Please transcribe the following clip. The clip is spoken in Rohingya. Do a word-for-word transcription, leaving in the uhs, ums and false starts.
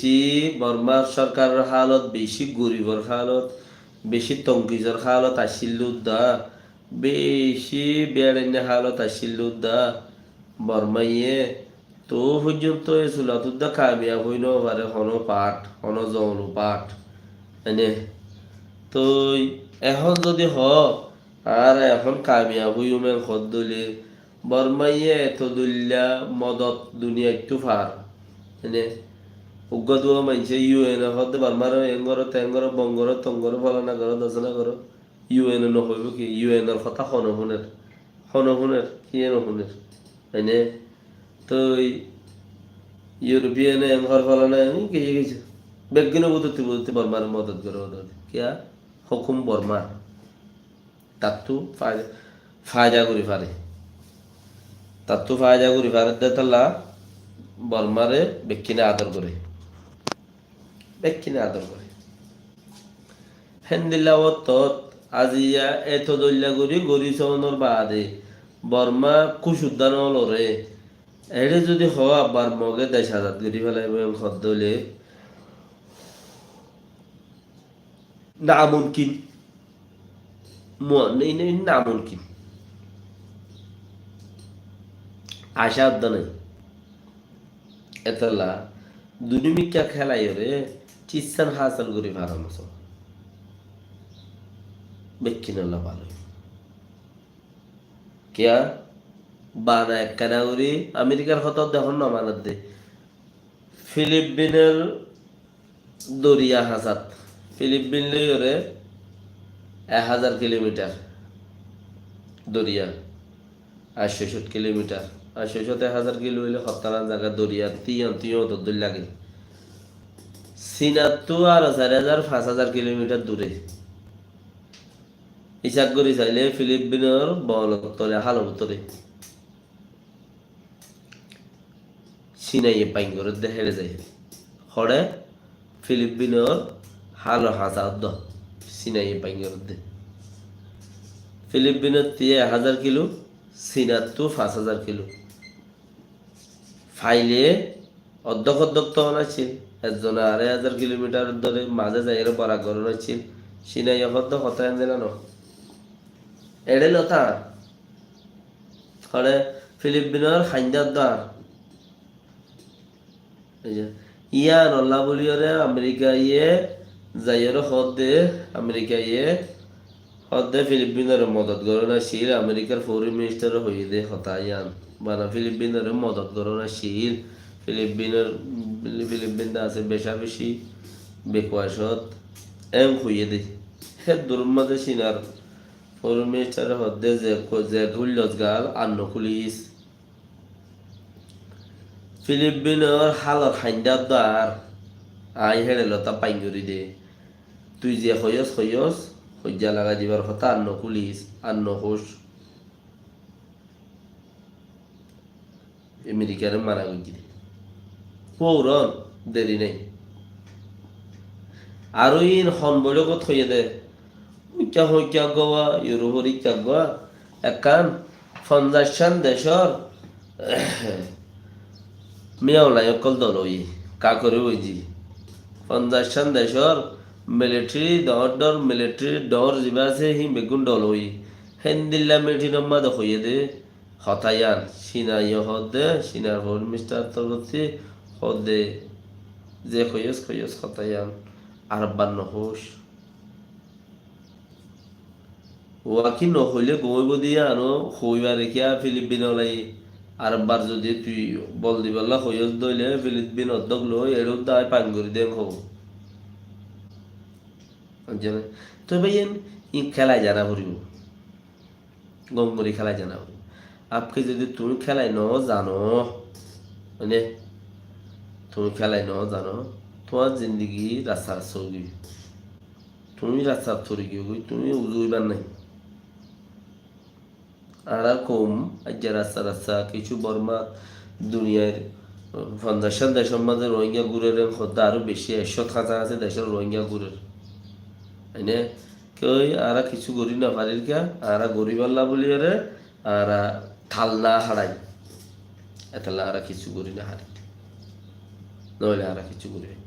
beci Bormar sorkaror halot, beci goribor halot, beci tonkisor halot accíl de uddá, beci beçainna halot accíl de uddá, Bormaye to foijjonto e sulat uddá kamiyab ói no fare, hono part, hono zonu part. Ene toi ehón zodi ho, añára ehón kamiyab óiyum en hoddé óile, Bormaye eto dóilla modot duniyaittú far. Ene uggwá duwá maincé U N e hoddé Bormare en goro, ten goro, bon goro, ton goro, folana goro, dosana goro. U N e no hoibo ki? U N or hotá hone huner? Hone huner? Kiyé no huner? Ene toi European e en hor, folana en, kiyé kiyé. Beggúne budotti budotti Bormare modot gore, modot. Kiyá? Hókum Bormar. Tattú faida, faida gori fare. Tattú faida gori fare de tolla Bormare bekkúne ador gore. Bekkúne ador gore. Héndilla ottót aziya eto dóilla gori gori sónor baade Borma kúcuddá no lore. Eçé zodi ho abbar Moge dec azad gori felaibo en hoddé óile, namumkin. Mo-, ne-, ne-, namumkin. Acá uddá nai. Etolla duniyamikká kelaiyóre cízsan hásil gori faron so. Bekkúnolla bála. Kiyá? Bana ekkán gori Amerikar hotá de ehón no manadde. Filippinor doriya hañsat. Filippin loiyóre ek házar kilomitar doriya. Añctó cót kilomitar. Añctó cót ek házar kilo óile hottáran zaga doriya, tiyan, tiyan ottót dóilla lage. Sinattú aró sair házar, fañs házar kilomitar dure. Hísab gori saile Filippinor bolor tole, hálor tole. Sinaye bain goredde héçe zai. Hoçé? Filippinor hálor hañsa uddá. Sinaye bain goredde. Filippinorttú ek házar kilo, Sinattú fañs házar kilo. Faile oddók oddók ton accíl. Ezzone arái házar kilomitar dóre mazé zaiyóre borak goron accíl. Sinaye hoddé hotá endilla no. Eçé lota. Hoçé Filippinor haindá uddá. Ei ze, yián olla buliyóre Amerikaye zaiyóre hoódde, Amerikaye hoódde Filippinore modot goron accíl, Amerikar foreign minister e hoiyé dé hotá yián. Bana Filippinore modot goron accíl, Filippinor, Filippin de asé beca beci backward ot, en hoiyé dé. Hé duror mazé Cinar foreign minister e hoódde ze, ze kúllos gal, ar no kúlis. Filippinor hálor haindá uddá ar, aññí héçe lota bain gorí dé. Tui ze hoiyós, hoiyós, hoijja lagai dibar hotá, ar no kúlis, ar no hoóis. Amerikare mana goijjé dé. Fouron, deri nai. Aró iín hon boiçókot hoiyé dé. Uikká hoikká uggúa, Iurópor ikká uggúa, ekkán fonzaiccán decór miyaulai ókkol dol óiye, kakori óiye. Fonzaiccán decór militeri, doóñr doóñr militeri doóñr zibá asé, híin beggún dol óiye. Héndilla mitinor mazé hoiyé dé hotá yián, Cinaye hoódde, Cinar foreign minister torfótti hoódde, ze hoiyós, hoiyós hotá yián, arekbar no hoóis. Waki no hoile gom óibo de yián ó hoi fare kiyá, Filippin olai arekbar zodi tui bol dibálla hoiyós dóile, Filippin oddók loi, eçé uddá aññí bain gorí dem hoó. Buijjó né? Toi báiyain, iín kélai zana foribó. Gom gorí kélai zana foribó. Abki zodi tuñí kélai no zano, mane, tuñí kélai no zano, tuáñr zindigi rasta rasta ói giyói. Tuñí rasta fori giyói, tuñí uzu óibar nái. Añárar koum aijja rasta rasta, kissú Bormat, duniyair fonzaiccán decór mazé Rohingya gúrer, en hoddé aró beci, ekcót hañsahasí decór Rohingya gúrer. Mane, kiyólla añára kissú gorí no farir kiyá, añára goríballa buliyóre, añára tal no haçai. Etolla añára kissú gorí no farir. Noóile añára kissú gorí farir.